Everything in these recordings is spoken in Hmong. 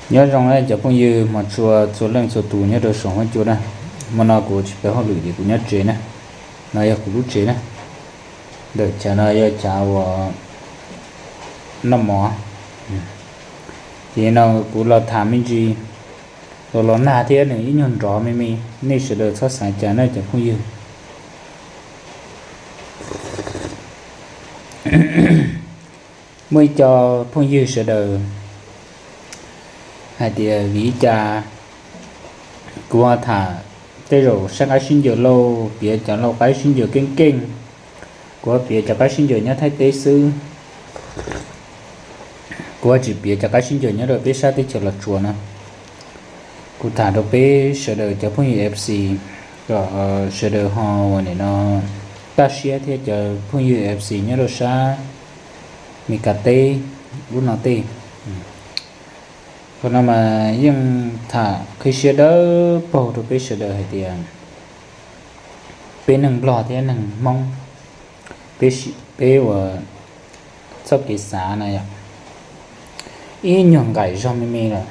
Nyob zoo na cov phooj ywg hmov tshua txhua leej txhua tus nyob rau saum huab cua na. Hmo no kuv tsis pab hauj lwm ces kuv nyob tsev na. No yog kuv lub tsev na. Ntawm chav no yog chav uas noj mov. Ces no kuv los tham me ntsis los los nag thiab nws ib nyuag nrov me me, nej sawv daws txhob xav cas na cov phooj ywg. Muaj ib co phooj ywg sawv daws hais tias vim li cas kuv ho tham tej zaum saib qaib sib ncaws lauj, piav cov lau qaib sib ncaws keej keej, kuv ho piav cov qaib sib ncaws nyob Thaib teb xwb, kuv ho tsis piav cov qaib sib ncaws nyob rau peb sab teb chaws Los Tsuas no. Kuv tham rau peb sawv daws cov phooj ywg F C kom sawv daws ho ua nim no kaj siab thiab cov phooj ywg F C nyob rau sab Mes Kas teb ub no tej. Qhov no mas yeej tham qhib siab dawb paug rau peb sawv daws hais tias peb neeg Nplog thiab neeg Hmoob, peb uas txoj kev xav na yog ib nyuag nqaim zog me me lawm.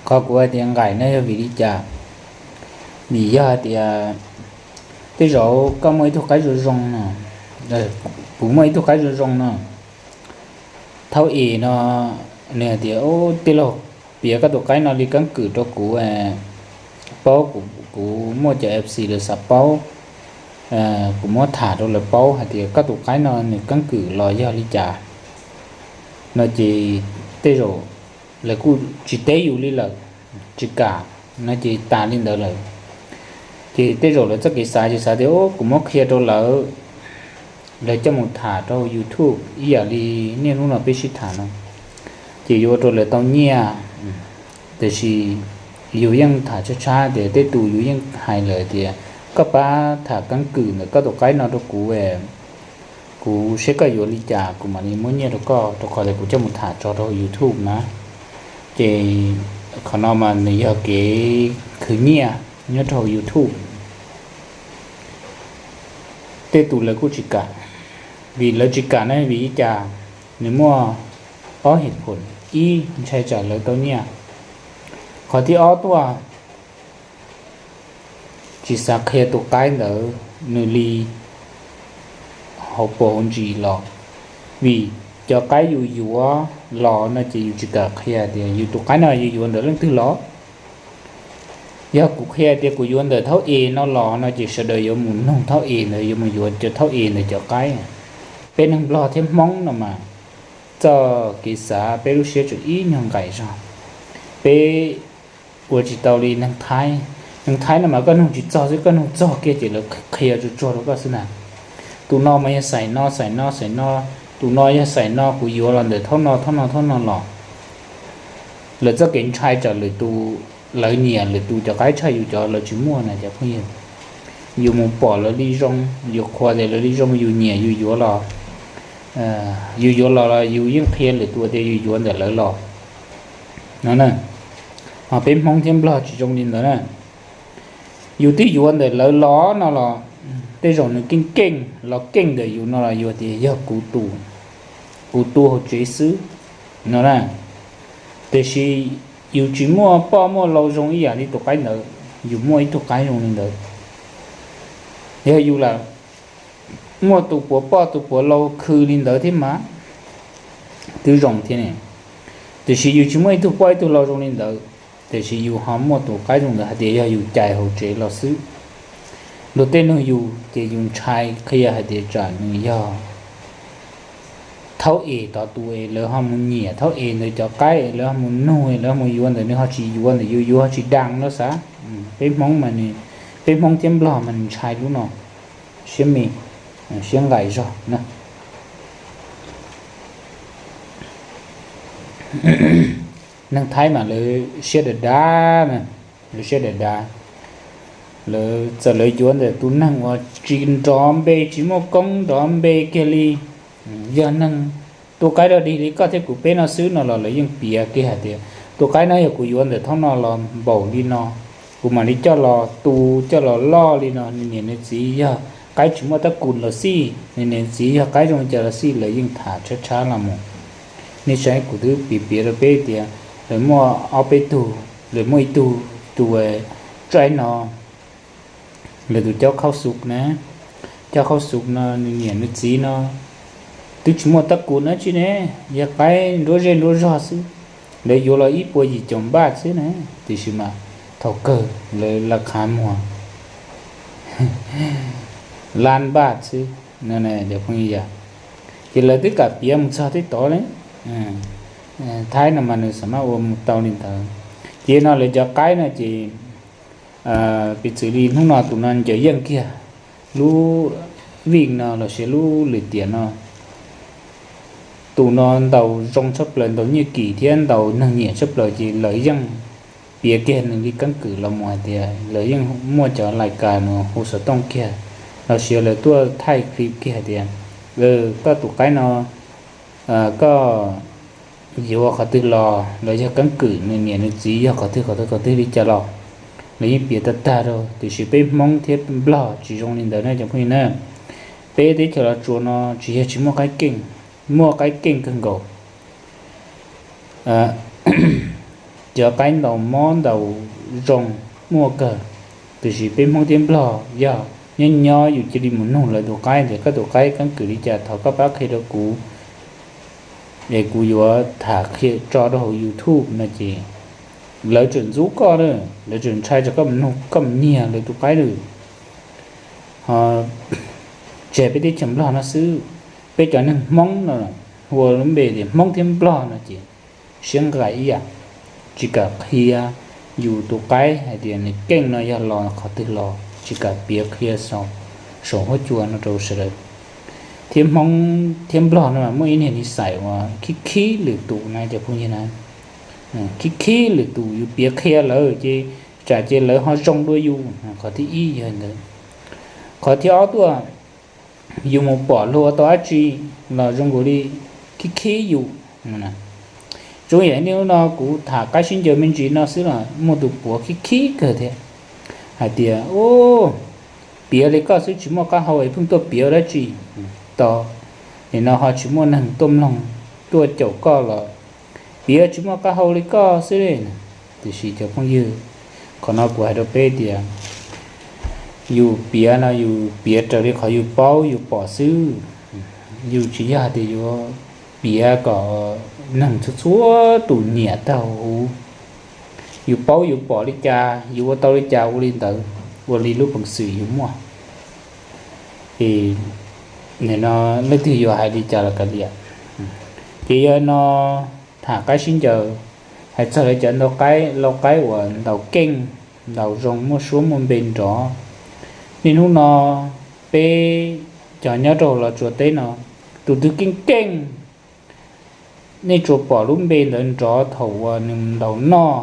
Qhov kuv hais tias nqaim no yog vim li cas? Vim yog hais tias tej zaum koj muaj ib tug qaib zoo zoo no, kuv muaj ib tug qaib zoo zoo no, thaub es no, nws hais tias tij laug, piav koj tus qaib no li keeb kwm rau kuv paub, kuv muaj cov F C lawv xav paub, kuv muab tham rau lawv paub hais tias koj tus qaib no nws keeb kwm los yog li cas no ces tej zaum lawv kuj tsis teb yus li lawm, tsis kam no ces tas li ntawd lawm. Ces tej zaum lawv txoj kev xav ces xav tias kuv muab qhia rau lawv, lawv coj mus tham rau YouTube ib yam li niaj hnub no peb sib tham no, ces yuav ua rau lawv tau nyiaj. Tiam sis yus yeej tham tshab tshab tias tej tus yus yeej hais lawm tias koj pab tham keeb kwm ntawm koj tus qaib no rau kuv, kuv seb koj yuav li cas kuv mam li muab nyiaj rau koj, rau qhov tias kuv coj mus tham tso rau YouTube na. Ces qhov no mas nws yog kev khwv nyiaj nyob rau YouTube. Tej tus lawv kuj tsis kam, vim lawv tsis kam ne vim li cas? Nws muaj ob hem phoom. Ib, ntshai tsam lawv tau nyiaj. Qhov thib ob tuaj, tsis xav qhia tus qaib ntawd nws li hauv paus hauv ntsis los, vim cov qaib yus yuav los no ces yus tsis kam qhia tias yus tus qaib no yus yuav ntawm leej twg los. Yog kuv qhia tias kuv yuav ntawm thaub es no los no ces sawv daws yuav mus nug thaub es ntawd, yuav mus yuav cov thaub es ntawd cov qaib. Peb neeg Nplog thiab Hmoob no mas txoj kev xav peb lub siab tseem ib nyuag nqaim zog. Peb ua tsis tau li neeg Thaib. Neeg Thaib no mas koj nug tsis txog xwb, koj nug txog kiag ces lawv qhia tsuag tsuag rau koj xwb na. Tus no mas yog xais no xais no xais no, tus no yog xais no, kuv yuav los ntawm thaub no thaub no thaub no los. Lawv txoj kev ntshai tsam lwm tus, lawv nyiam lwm tus cov qaib tshaj yus cov lawv tsis muaj na cov phooj ywg. Yus mus pom lawv li zoo, yus qhuas tias lawv li zoo yus nyiam yus yuav los, yus yuav los los yus yeej qhia lwm tus tias yus yuav ntawm lawv los no na. Ho peb Hmoob thiab Nplog tsis zoo li ntawd na. Yus twb yuav ntawm lawv los no los tej zaum nws keej keej los keej ntawm yus no los yus tias yog kuv tus, kuv tu hauv tsev xwb no na. Tiam sis yus tsis muaj poj muaj lau zoo ib yam li tus qaib ntawd, yus muaj ib tug qaib zoo li ntawd. Yog yus lam muaj tus puav poj tus puav lau khw li ntawd thiab mas twb zoo thiab ne. Tiam sis yus tsis muaj ib tug poj ib tug lau zoo li ntawd, tiam sis yus ho muaj tus qaib zoo ntawd hais tias yog yus cais hauv tsev los xwb. Luag tej nug yus ces yus ntshai qhia hais tias tsam nws yog thaub es tod tus es lawv ho mus nyiam thaub es ntawd cov qaib es lawv ho mus nug es lawv ho mus yuav ntawm nws ho tsis yuav ntawm yus, yus ho tsis dag no xav. Peb Hmoob mas, peb Hmoob thiab Nplog mas nws ntshai lub no, siab me, siab nqaim zog na. Neeg Thaib mas lawv siab dav dav na, lawv siab dav dav. Lawv txawm lawv yuav ntawm tus neeg uas tsis nrov npe, tsis muaj koob nrov npe kiag li, yog neeg tus qaib dog dig li koj thiab kuv peb no xwb no los lawv yeej piav kiag hais tias tus qaib no yog kuv yuav ntawm thaub no los npaum li no, kuv mam li coj los tu coj los loj li no, nws niam nws txiv yog qaib tsis muaj tab kus los xij, nws niam nws txiv yog qaib zoo li cas los xij, lawv yeej tham tshab tshab los mus. Nej saib kuv twb piav piav rau peb tias lawv muaj ob peb tug, lawv muaj ib tug tus tsaib no, lawv tus cob khaub xub na, cob khaub xub no nws niam nws txiv no twb tsis muaj tab kus dab tsi ne, yog qaib nruab zej nruab zog xwb, lawv yuav los ib puas yim caum npaj xwb na, tiam sis mas thaum kawg lawv la khav muag lab npaj xwb no cov phooj ywg. Ces lawv twb kam piav mus txog tej tod li. Thaib no mas nws xam maj ua mus tau li ntawd. Ces no lawv cov qaib no ces piv txwv li hnub no tus no ncaws yeej kiag lub vij no los sis lub lwm tiam no, tus no ntaus zoo tshaj plaws, ntaus nyiaj kim thiab ntaus neeg nyiam tshaj plaws ces lawv yeej piav kiag nws li keeb kwm los mus hais tias lawv yeej muaj cov lais kas nws hu xov tooj kiag los sis lawv tuaj thaij clip kiag hais tias koj tus qaib no koj yuav qhov twg los, los yog keeb kwm nws niam nws txiv yog qhov twg qhov twg qhov twg li cas los, lawv yeej piav tag tag rau. Tiam sis peb Hmoob thiab Nplog tsis zoo li ntawd na cov phooj ywg na. Peb teb chaws Los Tsuas no tsis yog tsis muaj qaib keej, muaj qaib keej kawg nkaus. Cov qaib ntaus mob ntaus zoo muaj kawg, tiam sis peb Hmoob thiab Nplog yog nyob nyob yus cia li mus nug lawv tus qaib tias koj tus qaib keeb kwm li cas thov koj pab qhia rau kuv es kuv yuav tham qhia tso rau hauv YouTube no ces lawv tseem ntxub koj, lawv tseem ntshai tsam koj mus nug koj mus nyiag lawv tus qaib lawm. Ho tsis hais peb teb chaws Nplog no xwb, peb cov neeg Hmoob no hu ua lub npe tias Hmoob thiab Nplog no ces siab nqaim ib yam, tsis kam qhia yus tus qaib hais tias nws keej no yog los qhov twg los, tsis kam piav qhia saum huab cua no rau sawv daws. Thiab Hmoob thiab Nplog no mas muaj ib niag nis xais uas khib khib lwm tus na cov phooj ywg na. Khib khib lwm tus, yus piav qhia lawm ces tsam ces lawv ho zoo dua yus, qhov thib ib yog ntawd. Qhov thib ob tuaj, yus mus pom luag ua tau dab tsi los zoo nkaus li khib khib yus. Zoo yam li hnub no kuv tham qaib sib ncaws me ntsis no xwb los muaj tus puav khib khib kawg thiab hais tias, u, piav li koj xwb tsis muaj qab hau es pheej tuaj piav dab tsi, tos nim no ho tsis muaj neeg tuaj mloog tuaj caum koj los piav tsis muaj qab hau li koj xwb li. Tiam sis cov phooj ywg, qhov no kuv hais rau peb tias yus piav no yus piav raws li qhov yus paub yus pom xwb. Yus tsis yog hais tias yuav piav kom neeg txhua txhua tus nyiam tag huv. Yus paub yus pom li cas yus ua tau li cas ua li ntawd, ua li lub peev xwm yus muaj. Es nim no leej twg yuav hais li cas los kav liam. Ces yog no tham qaib sib ncaws, hais txog lawv cov ntau qaib lau qaib uas ntaus keej ntaus zoo muaj suab muaj npe nrov. Niaj hnub no peb cov nyob rau Los Tsuas teb no, tus twg keej keej, nej tsuas pom lub npe ntawd nrov thaum uas nws ntaus noj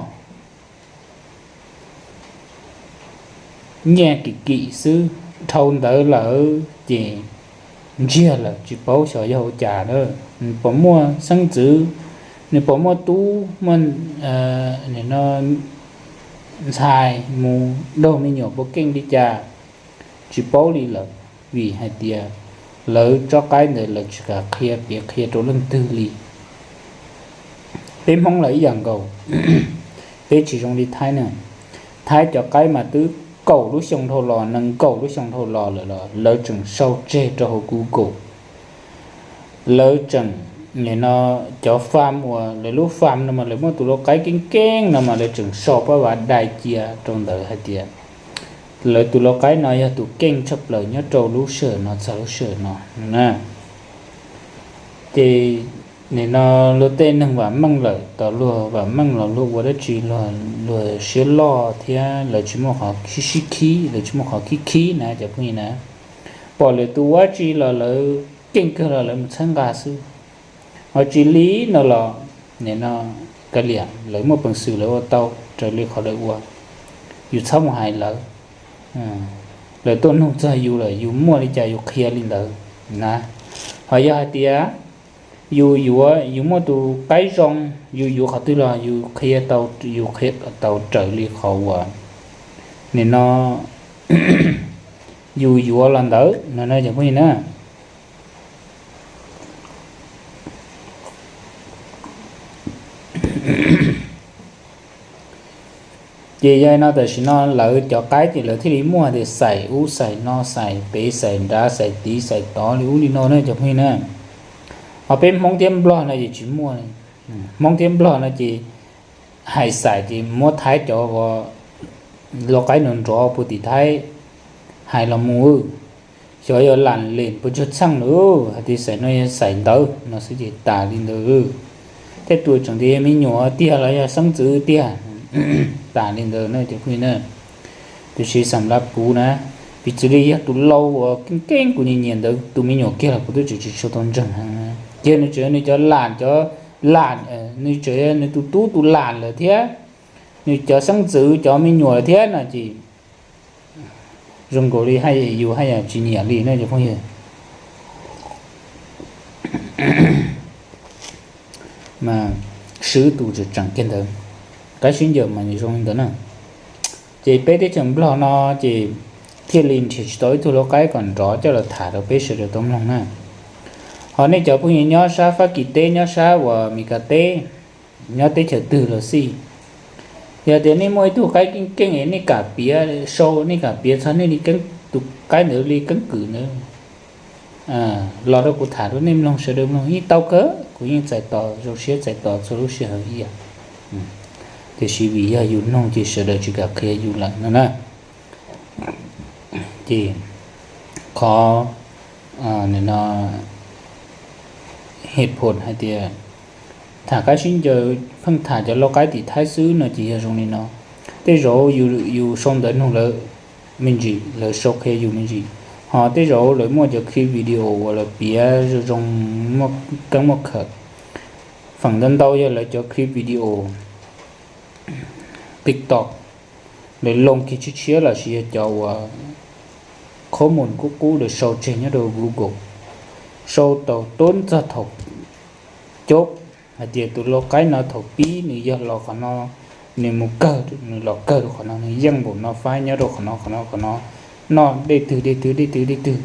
nyiaj kim kim xwb, dhau ntawd lawm ces ntsiag lawm tsis paub xyov yog ua cas na. Nws puas muaj xeeb ntxwv, nws puas muaj tub muaj ntxhais mus daug me nyuam puas keej li cas, tsis paub li lawm. Vim hais tias lawv tsob qaib ntawd lawv tsis kam qhia piav qhia rau leej twg li. Peb Hmoob los ib yam nkaus, peb tsis zoo li Thaib na. Thaib cov qaib mas twb kaum lub xyoo dhau los, nees nkaum lub xyoo dhau los lawm los lawv tseem sau tseg rau hauv Google. Lawv tseem, nim no cov farm uas lawv lub farm no mas lawv muaj tus lau qaib keej keej no mas lawv tseem sau pab vav dai cia rau ntawd hais tias lawv tus lau qaib no yog tus keej tshaj plaws nyob rau lub sij hawm no txog lub sij hawm no na. Ces nim no luag tej neeg vam meej lawm, tos luag vam meej los luag ua dab tsi luag siab loj thiab lawv tsis muaj qhov sib khib, lawv tsis muaj qhov khib khib na cov phooj ywg na. Pom lwm tus ua dab tsi los lawv keej kawg los lawv mus txhawb nqa xwb. Ho tsis li no los, nim no kav liam, lawv muaj peev xwm lawv ua tau raws li qhov lawv ua, yus txhob mus hais lawv. Lawv tuaj nug txog yus lawm yus muaj li cas yus qhia li ntawd na. Ho yog hais tias yus yuav, yus muaj tus qaib zoo, yus yuav qhov twg los yus qhia tau, yus qhia tau raws li qhov uas nim no yus yuav los ntawd no na cov phooj ywg na. Ces yog no tam sim no lawv cov qaib ces lawv thiaj li muaj tias xaim ub xaim no, xaim pem xaim nrad, xaim tid xaim tod li ub li no na cov phooj ywg na. Ho peb Hmoob thiab Nplog no ces tsis muaj. Hmoob thiab Nplog no ces hais xaim ces muab Thaib cov lau qaib nrov nrov puag tim Thaib hais los mus, xyov yog lam lem puas tsawg txheej lawm hais tias xaim no yog xaim ntawd no xwb ces tas li ntawd. Tej tus tseem tias yog me nyuam tiag los yog xeeb ntxwv tiag, tas li ntawd na cov phooj ywg na. Tiam sis xam lab kuv na, piv txwv li yog tus lau uas keej keej kuv nyiam nyiam ntawd tus me nyuam kiag los kuv twb tseem tsis tshua tau ntseeg heev. Ces nws tseem yog nws cov lam cov lam, nws tseem yog nws tus tub tus lam lawm thiab, nws cov xeeb ntxwv cov me nyuam lawm thiab no ces zoo nkaus li haj yam yus haj yam tsis nyiam li na cov phooj ywg. Mas swb tus tseem tseem kiag ntawd, qaib sib ncaws mas zoo li ntawd na. Ces peb teb chaws Nplog no ces thiaj li nrhiav tsis tau ib tug lau qaib kom nrov coj los tham rau peb sawv daws tau mloog na. Ho nej cov phooj ywg nyob sab Fab Kis teb, nyob sab uas Mes Kas teb, nyob teb chaws twg los xij, yog tias nej muaj ib tug qaib keej keej es nej kam piav sau, nej kam piav txog nej li keeb, tus qaib ntawd li keeb kwm ntawd los rau kuv tham rau nej mloog, sawv daws mloog yeej tau kawg, kuv yeej txais tos, zoo siab txais tos txhua lub sij hawm ib yam. Tiam sis vim yog yus mloog ces sawv daws tsis kam qhia yus lawm no na. Ces qhov no, het phom hais tias tham qaib sib ncaws pheej tham cov lau qaib tim Thaib xwb no ces yog zoo li no. Tej zaum yus sau ntawv nug lawv me ntsis, lawv sau qhia yus me ntsis, ho tej zaum lawv muaj cov clip video uas lawv piav zoo zoo, muaj keeb muaj khawm. Feem ntau ntau yog lawv cov clip video TikTok, lawv loo kiag tshiab tshiab los sis yog cov uas qhob mus qub qub lawv sau tseg nyob rau Google, sau tau tub txog thaum cub hais tias tus lau qaib no thaum pib nws yog los qhov no, nws mus kawg, nws los kawg rau qhov no, nws yeej npaum no faib nyob rau qhov no qhov no qhov no, noj dej twg dej twg dej twg dej twg.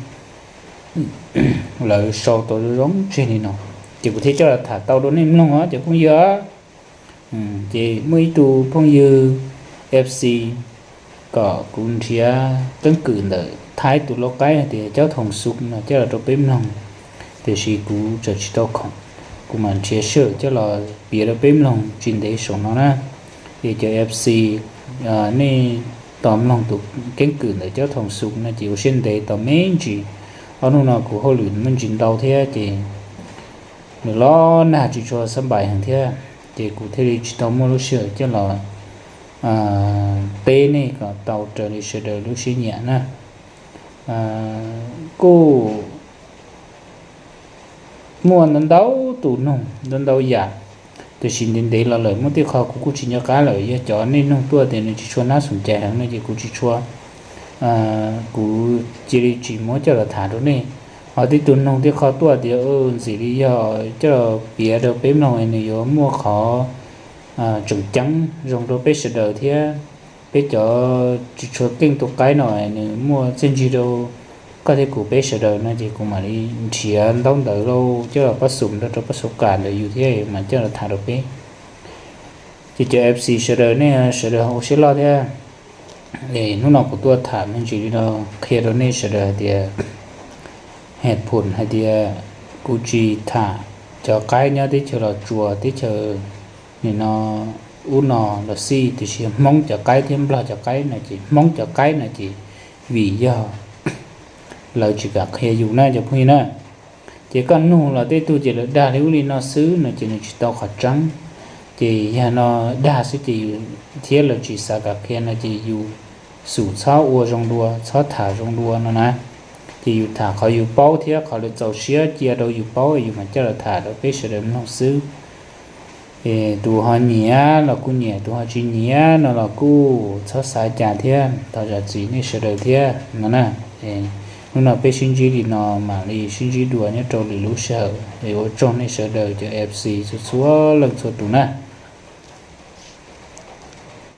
Lawv sau tau zoo zoo tseg li no, ces kuv thiaj coj los tham tau rau nej mloog os cov phooj ywg. Ces muaj ib tug phooj ywg F C kom kuv nrhiav keeb kwm ntawm Thaib tus lau qaib hais tias Caub Thoom Xu no coj los rau peb mloog, tiam sis kuv tseem tsis tau khoom, kuv mam nrhiav sij hawm coj los piav rau peb mloog tsis ntev saum no na. Ces cov F C, nej tos mloog tus keeb kwm ntawm Caub Thoom Xu no ces ua siab ntev tos me ntsis, ob hnub no kuv hauj lwm me ntsis ntau thiab ces nws los nag tsis tshua xab npais heev thiab, ces kuv thiaj li tsis tau muaj lub sij hawm coj los teb nej kom tau raws li sawv daws lub siab nyiam na. Kuj muaj ntau ntau tus nug ntau ntau yam, tiam sis ntev ntev los lawm muaj tej qho kuv kuj tsis nco qab lawm. Yog cov nej nug tuaj tias nws tsis tshua nab xoom cai heev no ces kuv tsis tshua, kuv cia li tsis muab coj los tham rau nej. Ho tej tus nug tej qho tuaj tias ntxim li yog coj los piav rau peb mloog nws yuav muaj qhov tseem ceeb zoo rau peb sawv daws thiab peb cov tsis tshua keej tus qaib no nws muaj txiaj ntsig rau koj thiab kuv peb sawv daws no ces kuv mam li nrhiav ntaub ntawv lauj coj los pab xum nrog rau pab xub kam ntawm yus thiab mam coj los tham rau peb. Ces cov F C sawv daws nej sawv daws ua siab loj thiab. Hnub no kuv tuaj tham me ntsis li no qhia rau nej sawv daws hais tias, hais phum hais tias kuv tsis tham cov qaib nyob teb chaws Los Tsuas teb chaws nim no ub no los xij, tiam sis Hmoob cov qaib thiab Nplog cov qaib no ces Hmoob cov qaib no ces vim yog lawv tsis kam qhia yus na cov phooj ywg na. Ces koj nug los tej tug ces lawv dag li ub li no xwb no ces nws tsis tau qhov tseeb. Ces yog no dag xwb ces yus thiab lawv tsis xav kam qhia no ces yus xum txhob ua zoo dua, txhob tham zoo dua no na. Ces yus tham qhov yus paub thiab qhov lawv txaus siab cia rau yus paub yus mam coj los tham rau peb sawv daws mloog xwb. Tus ho nyiam los kuj nyiam, tus ho tsis nyiam no los kuj txhob xav cas thiab, thov zam txim nej sawv daws thiab no na. Hnub no peb sib ntsib li no mam li sib ntsib dua nyob rau lwm lub sij hawm. Es ua tsaug nej sawv daws cov F C txhua txhua leej txhua tus na.